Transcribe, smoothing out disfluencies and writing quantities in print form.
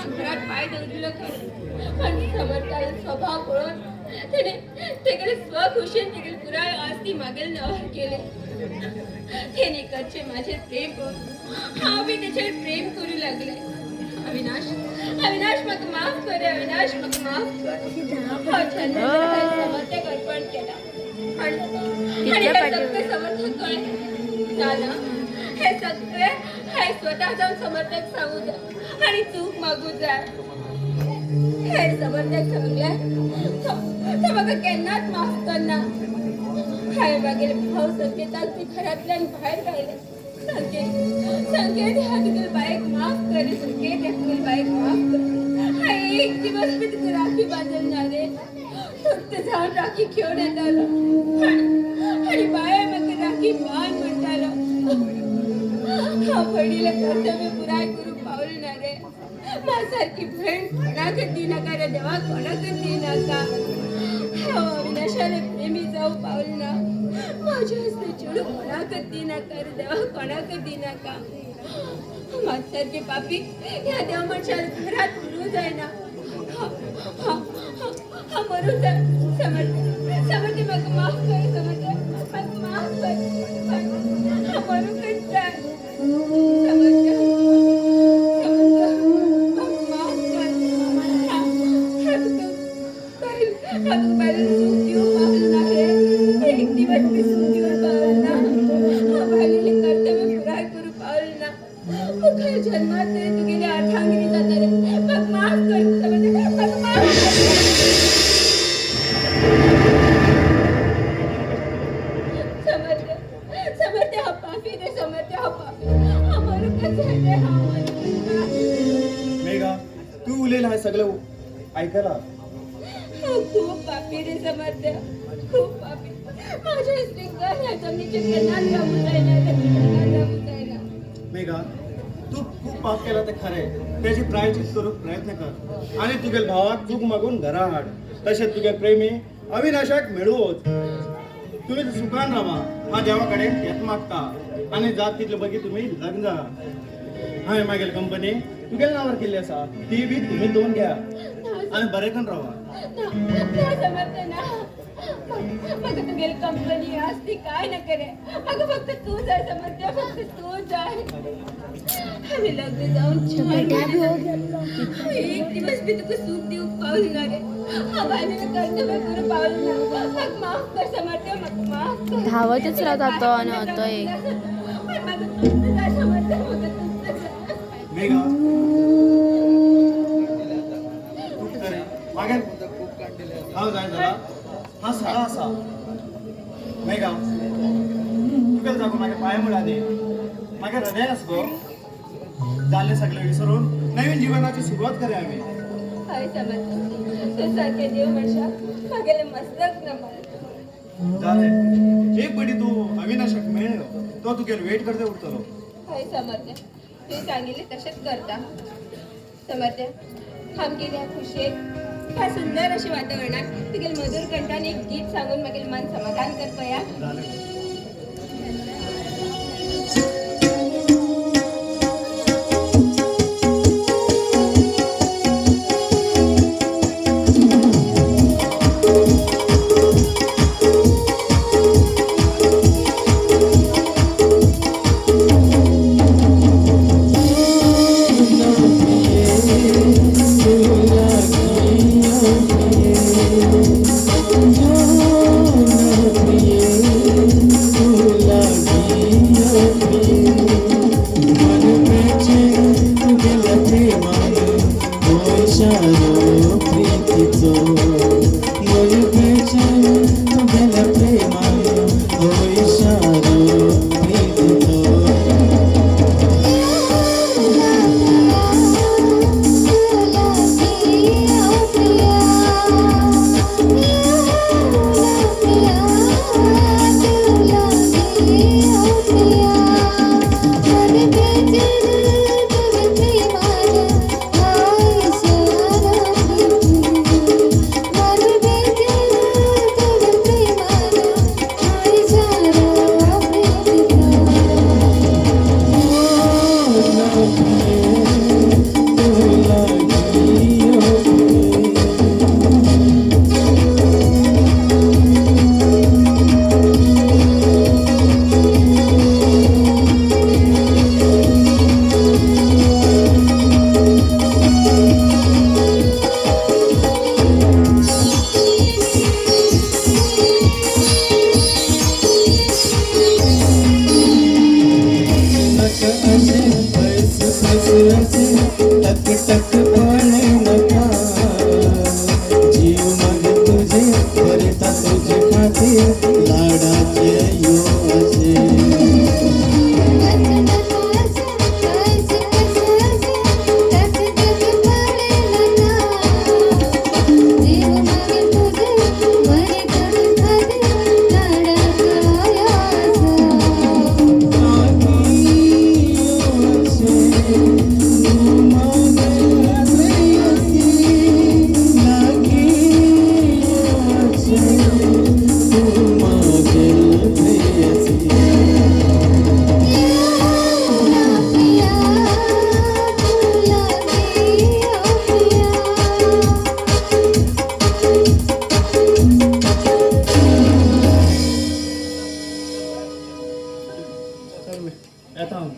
घरात पाय दवरिलो खरें, पण समर्थालो स्वभाव पळोवन तेणे तेगेले स्वखुशीन तेगेली पुराय आस्ती मागेल नांवार केले. तेणे करचे माझेर प्रेम पळोवन हांव बी तेचेर प्रेम करूं लागले. अविनाश, अविनाश, म्हाका माफ कर रे. अविनाश, म्हाका माफ कर. हांव जन्म समर्थ्याक अर्पण केला आणि आणि हे सगळें समर्थक कळ्ळें ना. हे सगळें हांवें स्वता जावन समर्थक सांगू जाय आणि चूक मागू जाय. हे समर्थक सांगलें तो तो म्हाका केन्नाच माफ करना. हांवें मागीर भाव संकेताक ती घरांतल्यान भायर घायले. संकेत, संकेत, ह्या तुगेले बायक माफ कर रे. संकेत, ह्या तुगेले बायक माफ कर. हांवें एक दिवस बी तुका राखी बांदल ना रे. फक्त जावन राखी घेवन येतालो आणि आणि बाय, म्हाका राखी बांद म्हणटालो. हांव भयणीलें कर्तव्य पुराय करूंक पावलें ना रे. म्हाका सारकी भयण कोणाकच दिनाका रे देवा, कोणाकच दिनाका. हांव अविनाशाले प्रेमी जावं पावलें ना. म्हाज्या असलें चेडूं कोणाकच दिनाका रे देवा, कोणाकच दिनाका. म्हाका सारकी पापी ह्या देव मनशान घरात उरूं जायना. हांव मरूं जाय. समर्थ, समर्थ, म्हाका माफ कर. समर्थ, म्हाका माफ कर. हांव मरूंकच जाय. समर्थ, समर्थ, म्हाका माफ कर. हांव तुका बायल, हांव तुका बायलेन सूख दिवंक पावलें ना रे. एक दिवस बी सूख दिवंक पावलें ना. हांव बायलेलें कर्तव्य पुराय करूंक पावलें ना. मुखार जन्मात तरी तुगेली अर्धांगिनी जाता रे. म्हाका माफ कर समर्थ, म्हाका माफ कर. समर्थ, समर्थ, हांव पापी रे. समर्थ, हांव पापी. हांव मरूंकच जाय रे, हांव मरूंकच जाय. मेघा, तू उलयला हे सगळं ऐकायला. हांव खूब पापी रे समर्थ, खूब पापी. माझ्या श्रृंगार ह्या जमनीचेर केन्नाच रावूं जायना रे, केन्नाच रावूं जायना. मेघा, तू खूब पाप केला ते खरे. त्याची प्रायचित करूंक प्रयत्न कर आणि तुगेल भावाक चूक मागून घरा हाड. तशें तुगे प्रेमी अविनाशाक मेळूच. तुम्ही सुखान रावा, हा देवा कडेन तेच मागता. आणि जात तितले बगी तुम्ही लग्न जा. हांवें मागीर कंपनी तुगेल्या नांवार केल्ली आसा, ती बी तुम्ही दोन घ्या आणि बरें करून रावा. ना ना समर्थ, ना. म्हाका तुगेली कंपनी आसती काय नाका रे. म्हाका फक्त तूं जाय समर्थ, फक्त तूं जाय. आमी लग्न जावन 4 म्हयने जाले. एक दिवस बी तुका सूख दिवंक पावलें ना रे. हांव बायलेलें कर्तव्य करूंक पावलें ना. म्हाका माफ कर समर्थ, म्हाका माफ कर. धांवतच रावता तो आनी तो एक. पण म्हाका तूंच जाय समर्थ, म्हाका तूंच जाय. मेघा, खूब खरें. मागीर हांव जाय जाला हा सगळो आसा. मेघा, तुगेलो जागो मागीर पांय मुळा दी, मागीर हृदय आस गो. जाल्लें सगळें विसरून नवीन जिवनाची सुरवात करूया आमी. हय समर्थ, तूं सारकें देव मनशाक म्हागेलें मस्तक नमन. जालें, एक पटी तूं अविनाशाक मेळ्ळो, तो तुगेल वेट करते उरतलो. हय समर्थ, तुवें सांगिल्लें तशेंच करता. समर्थ, आमगेल्या खुशयेक ह्या सुंदर अशें वातावरणात तुगेले मधुर कंठान एक गीत सांगून मागीर मन समाधान कर पया. जालें. प्रिय. टक अशें पयस पयस अशें टक टक पळय नाका. जीव मागे तुजे बरयता तुजे खातीर लाडाचे यो अशें. चल येता हांव.